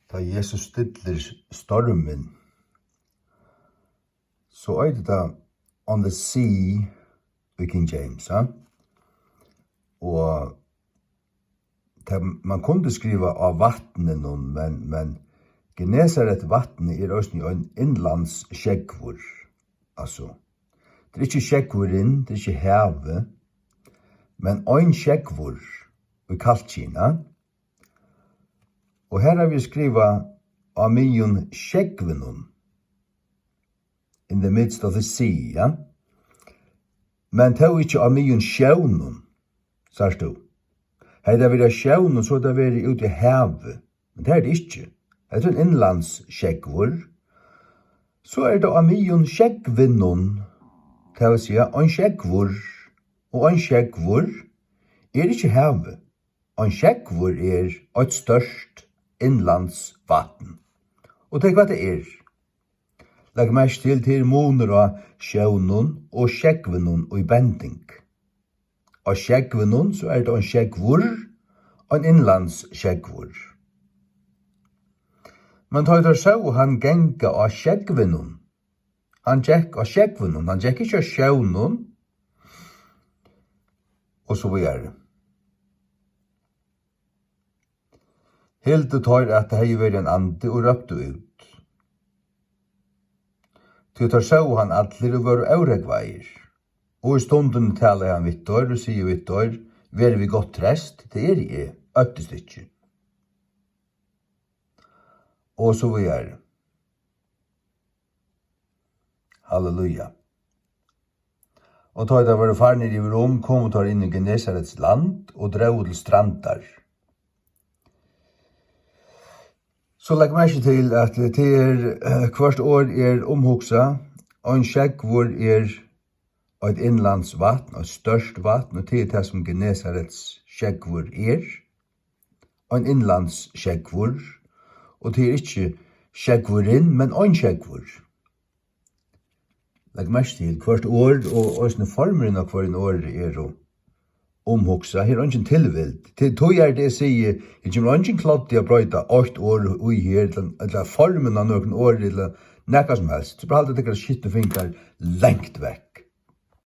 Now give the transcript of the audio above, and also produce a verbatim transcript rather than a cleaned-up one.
Tá Jesus stillir stormin, so eitur tað on the sea í King James, ha? Og tað, man kundi skriva á vatninum, men, men Genesaret vatnið er eisini ein innlandssjógvur, altso, tað er ikki sjógvurin, tað er ikki havið, men ein sjógvur í kallkyni, ha? Og her havi eg skrivað á miðjum sjógvinum, in the midst of the sea, ja? Men tó ikki á miðjum sjónum, sært tú. Hevði tað verið á sjónum, so hevði tað verið úti í havi. Men tað er tað ikki. Hetta er ein innlandssjógvur. So er tað á miðjum sjógvinum, tað vil siga, ein sjógvur, og ein sjógvur er ikki havið. Ein sjógvur er eitt stórt innlandsvatn. Og tað er, hvat tað er. Legg merki til, tað er munur á sjónum og sjógvinum í bending. Á sjógvinum, so er tað ein sjógvur, ein innlandssjógvur. Men tá ið teir sóu hann ganga á sjógvinum, hann gekk á sjógvinum, hann gekk ikki á sjónum, og so víðari. Hildu teir, at tað hevði verið ein andi, og róptu út. Tí teir sóu hann allir og vóru órógvaðir. Og í stundini talaði hann við teir og sigur við teir: Verið við gott treyst, tað eri eg, óttist ikki. Og so víðari. Halleluja. Og tá ið teir vóru farnir yvir um, komu teir inn í Genesarets land og drógu til strandar. So legg merki til, at tað er, eh, hvørt orð er umhugsað. Ein sjógvur er eitt innlandsvatn, eitt stórt vatn, og tað er tað, sum Genesarets sjógvur er. Ein innlandssjógvur, og tað er ikki sjógvurin, men ein sjógvur. Legg merki til, hvørt orð og eisini formurin á hvørjum orði eru umhugsað. Her er eingin tilvild. Til tí er tað, eg sigi, her kemur eingin kloddi at broyta eitt orð í her, ella, ella formin á nøkrum orði, ella nakað sum helst. So bara haldið tykkara skitnu fingrar langt vekk.